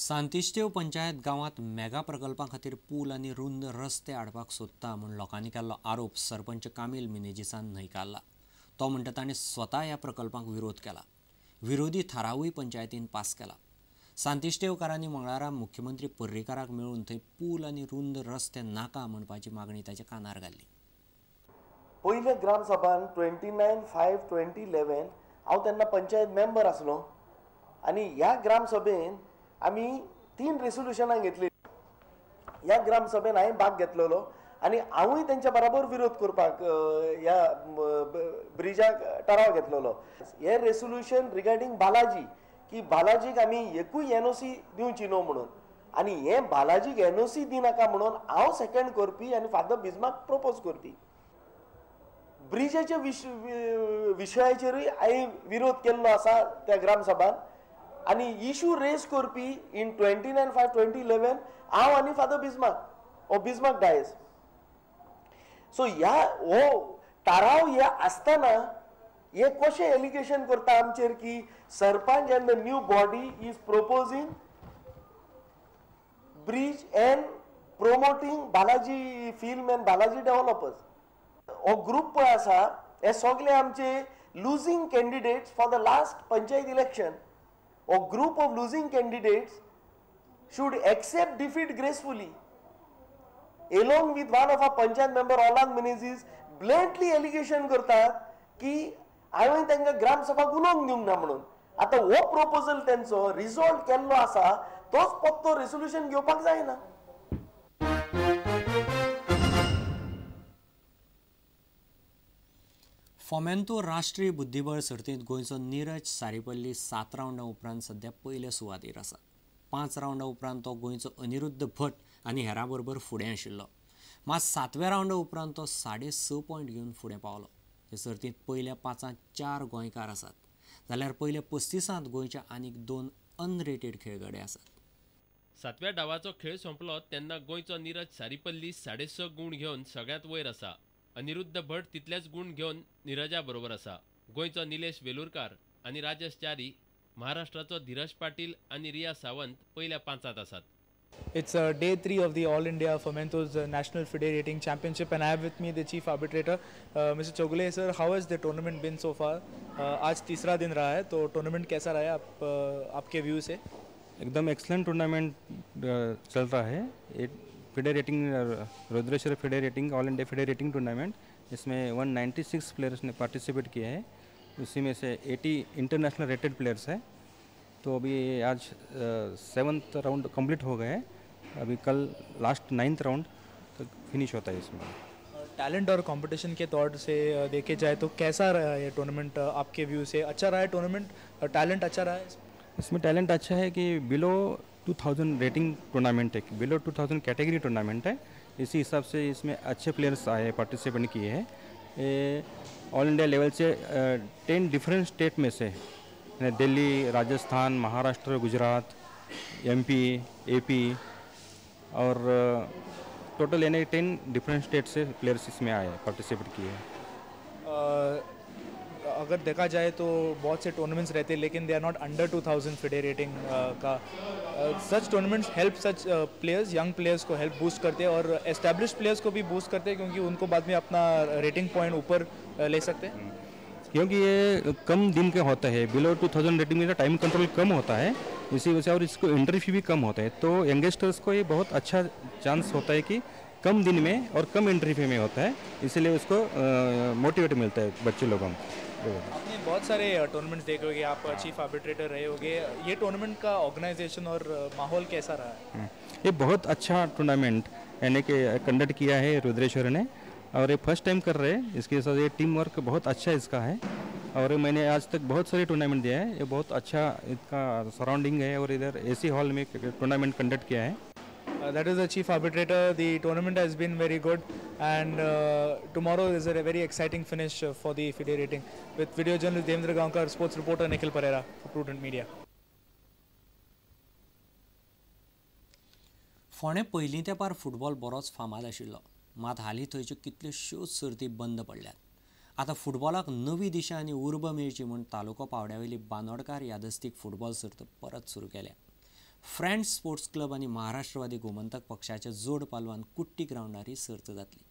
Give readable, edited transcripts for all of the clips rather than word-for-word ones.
सांतिश्तेव पंचायत गांवांत मेगा प्रकल्पा खातीर पूल आनी रुंद रस्ते हाडपाक सोदता म्हूण लोकांनी केल्लो आरोप सरपंच कामील मिनेजीसान न्हयकारला. तो म्हणटा ताणें स्वता ह्या प्रकल्पाक विरोध केला. विरोधी थारावूय पंचायतीन पास केला. सांतिश्तेवकारांनी मंगळारा मुख्यमंत्री पर्रीकाराक मेळून थंय पूल आनी रुंद रस्ते नाका म्हणपाची मागणी ताच्या कानार घाल्ली. पयले ग्रामसभान 29/5/2011 हांव तेन्ना पंचायत मेंबर आसलो आनी ह्या ग्रामसभेन आमी 3 रेसोल्युशनां घेतली. ह्या ग्रामसभेन हांवें भाग घेतलेलो आनी हांवूय तेंच्या बराबर विरोध करपाक ह्या ब्रिजाक ठराव घेतलेलो. हे रेसोल्युशन रिगार्डींग बालाजी की बालाजीक आमी एकूय एनओसी दिवची न्हू म्हणून आनी हे बालाजीक एनओसी दिनाका म्हणून हांव सेकंड करपी आनी फादर बिजमाक प्रपोज करपी. ब्रिजाच्या विशयाचेरूय हांवें विरोध केल्लो आसा त्या ग्रामसभान आनी इशू रेज करपी इन 29/5/2011 हांव आनी फादर बिजमाक ओ बिजमाक डायस. सो ह्या हो थाराव हे आसतना हे कशें एलिगेशन करता आमचेर की sarpanch and the new body is proposing bridge and promoting Balaji film and Balaji developers. हो ग्रूप पळय आसा हे सगळे आमचे losing candidates for the last panchayat election. A group of losing candidates should accept defeat gracefully. Along with one of our panchayat member Orlando Menezes blatantly allegation करतात की हांवें तांकां ग्रामसभाक उलोवंक दिवंक ना म्हणून. आतां हो प्रपोजल तेंचो रिजॉल्व केल्लो आसा तोच पत्तो रेसोल्युशन घेवपाक जायना. फोमेंतो राष्ट्रीय बुद्धिबळ सर्तींत गोंयचो नीरज सारीपल्ली 7 रावंडा उपरांत सध्या पयले सुवातेर आसा. 5 रावंडा उपरांत तो गोंयचो अनिरुद्ध भट आनी हेरां बरोबर फुडें आशिल्लो. मात 7व्या रावंडा उपरांत तो 6.5 पॉयंट घेवन फुडें पावलो. हे सर्तींत पयल्या 5 4 गोंयकार आसात जाल्यार पयल्या 35 गोंयच्या आनीक 2 अनरेटेड खेळगडे आसात. 7व्या डावाचो खेळ सोंपलो तेन्ना गोंयचो नीरज सारीपल्ली 6.5 गूण घेवन सगळ्यांत वयर आसा. अनिरुद्ध भट तितलेच गूण घेवन निरजा बरोबर आसा. गोंयचो निलेश वेलुरकार आनी राजेश च्यारी, महाराष्ट्राचो धीरज पाटील आनी रिया सावंत पयल्या 5 आसात. It's day 3 of the All India Fomento's National FIDE Rating Championship and I have with me the Chief Arbitrator, Mr. Chogule. Sir, how has the tournament been so far? आज तीसरा दिन रहा है तो टूर्नामेंट कैसा रहा है आप आपके व्यू से? एकदम एक्सलेंट टूर्नामेंट चल रहा है. FIDE rating Rudreshwar FIDE rating all India FIDE rating tournament, इसमें 196 प्लेयर्स ने पार्टिसिपेट किया है. उसी में से 80 इंटरनेशनल रेटेड प्लेयर्स हैं. तो अभी आज 7th round complete हो गए हैं. अभी कल लास्ट 9th round तो फिनिश होता है. इसमें टैलेंट और कंपटीशन के तौर से देखे जाए तो कैसा रहा ये टूर्नामेंट आपके व्यू से? अच्छा रहा है टूर्नामेंट? टैलेंट अच्छा रहा है इसमें? टैलेंट अच्छा है कि बिलो 2000 रेटिंग टूर्नामेंट है, बिलो 2000 कैटेगरी टूर्नामेंट है. इसी हिसाब से इसमें अच्छे प्लेयर्स आए, पार्टिसिपेंट किए हैं. ऑल इंडिया लेवल से 10 डिफरेंट स्टेट में से दिल्ली, राजस्थान, महाराष्ट्र, गुजरात, एमपी, एपी और टोटल यानी 10 डिफरेंट स्टेट से प्लेयर्स इसमें आए, पार्टिसिपेट किए हैं. अगर देखा जाए तो बहुत से टूर्नामेंट्स रहते हैं लेकिन they are not under 2000 FIDE rating का. Such tournaments help such players, young players को हेल्प बूस्ट करते हैं और एस्टेब्लिश प्लेयर्स को भी बूस्ट करते हैं क्योंकि उनको बाद में अपना रेटिंग पॉइंट ऊपर ले सकते हैं. क्योंकि ये कम दिन के होता है, बिलो 2000 रेटिंग में टाइम कंट्रोल कम होता है इसी वजह से, और इसको एंट्री फी भी कम होता है. तो यंगस्टर्स को ये बहुत अच्छा चांस होता है कि कम दिन में और कम एंट्री फी में होता है, इसीलिए उसको मोटिवेट मिलता है बच्चे लोगों को. आपने बहुत सारे टूर्नामेंट्स देखे होंगे, आप चीफ आर्बिट्रेटर रहे होंगे, ये टूर्नामेंट का ऑर्गेनाइजेशन और माहौल कैसा रहा है? ये बहुत अच्छा टूर्नामेंट यानी कि कंडक्ट किया है रुद्रेश्वर ने और ये फर्स्ट टाइम कर रहे हैं. इसके साथ ये टीम वर्क बहुत अच्छा इसका है और मैंने आज तक बहुत सारे टूर्नामेंट दिया है. ये बहुत अच्छा इसका सराउंडिंग है और इधर एसी हॉल में टूर्नामेंट कंडक्ट किया है. That is the chief arbitrator. The tournament has been very good and tomorrow is a very exciting finish for the FIDE rating. With video journalist Devendra Gaonkar, sports reporter Nikhil Pereira for Prudent Media. फोंडें पयलीं तेंपार football बरोच फामाद आशिल्लो, मात हालीं थंयच्यो कितल्योश्योच सर्ती बंद पडल्यात. आतां फुटबॉलाक नवी दिशा आनी उर्बा मेळची म्हूण तालुको पावंड्यावेली बांदोडकार यादस्तीक फुटबॉल सर्त परत सुरू केल्या. फ्रेंड्स स्पोर्ट्स क्लब आनी महाराष्ट्रवादी गोमंतक पक्षाच्या जोड पालवान कुट्टी ग्रावंडार ही सर्त जातली.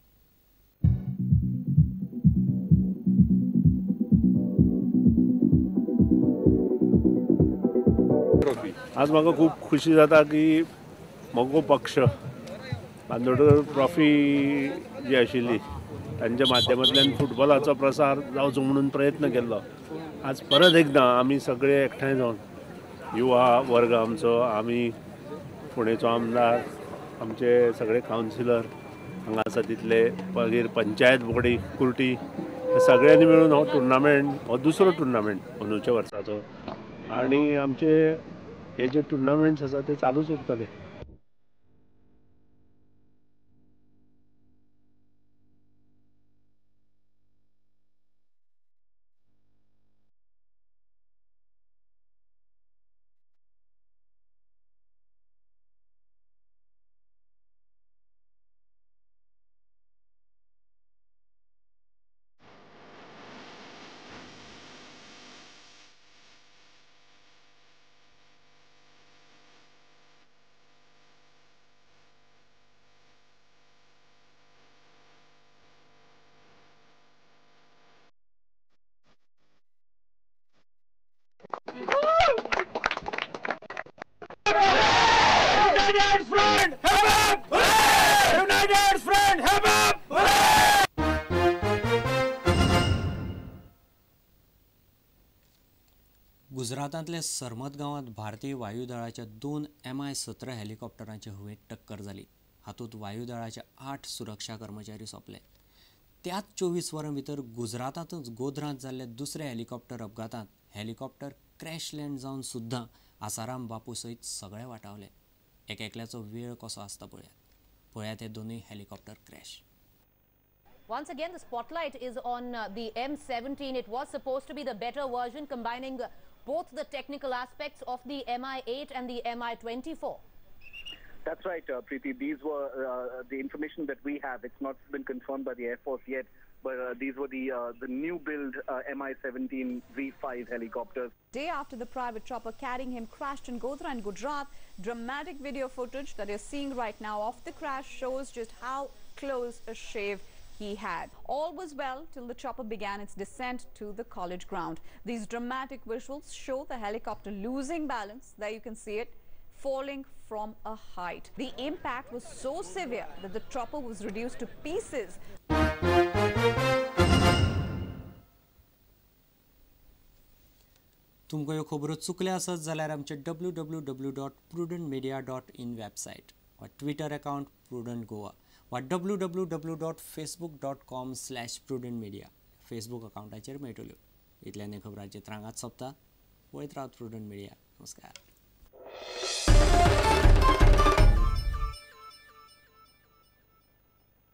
आज म्हाका खूब खुशी जाता की मगो पक्ष बांदोडकर ट्रॉफी जी आशिल्ली तांच्या माध्यमांतल्यान फुटबॉलाचो प्रसार जावचो म्हणून प्रयत्न केल्लो. आज परत एकदां आमी सगळे एकठांय जावन युवा वर्ग आमचो, आमी फोंडेचो आमदार, आमचे सगळे कावन्सिलर हांगा आसा तितले, मागीर पंचायत बॉडी कुर्टी, सगळ्यांनी मेळून हो टुर्नामेंट, हो दुसरो टुर्नामेंट अंदूच्या वर्साचो, आनी आमचे हे जे टुर्नामेंट्स आसा ते चालूच उरतले. गुजरातांतल्या सरमत गांवांत भारतीय वायुदळाच्या 2 MI-17 हेलिकॉप्टरांचे हवेंत टक्कर जाली. हातूंत वायुदळाचे 8 सुरक्षा कर्मचारी सोंपले. त्याच 24 वरां भितर गुजरातांतूच गोध्रांत जाल्ल्या दुसऱ्या हेलिकॉप्टर अपघातांत हेलिकॉप्टर क्रॅश लँड जावन सुद्दां आसाराम बापू सयत सगळे वाटावले. एक एकल्याचो वेळ कसो आसता पळयात. पळयात हे दोनूय helicopter crash. Once again, the spotlight is on the M17. It was supposed to be the better version, combining both the technical aspects of the Mi-8 and the Mi-24. That's right, Preeti. These were the information that we have. It's not been confirmed by the Air Force yet, but these were the new build Mi-17 V5 helicopters. Day after the private chopper carrying him crashed in Godhra in Gujarat, dramatic video footage that you're seeing right now of the crash shows just how close a shave he had. All was well till the chopper began its descent to the college ground. These dramatic visuals show the helicopter losing balance. There you can see it falling from a height. The impact was so severe that the chopper was reduced to pieces. तुमकां ह्यो खबरो चुकल्या आसत जाल्यार आमचे www.prudentmedia.in website वा Twitter account prudent Goa वा www.facebook.com/prudentmedia Facebook अकाउंटाचेर मेळटल्यो. इतल्यान खबरांचे त्रांगात सोंपता. पळयत रावत प्रुडंट मिडिया. नमस्कार.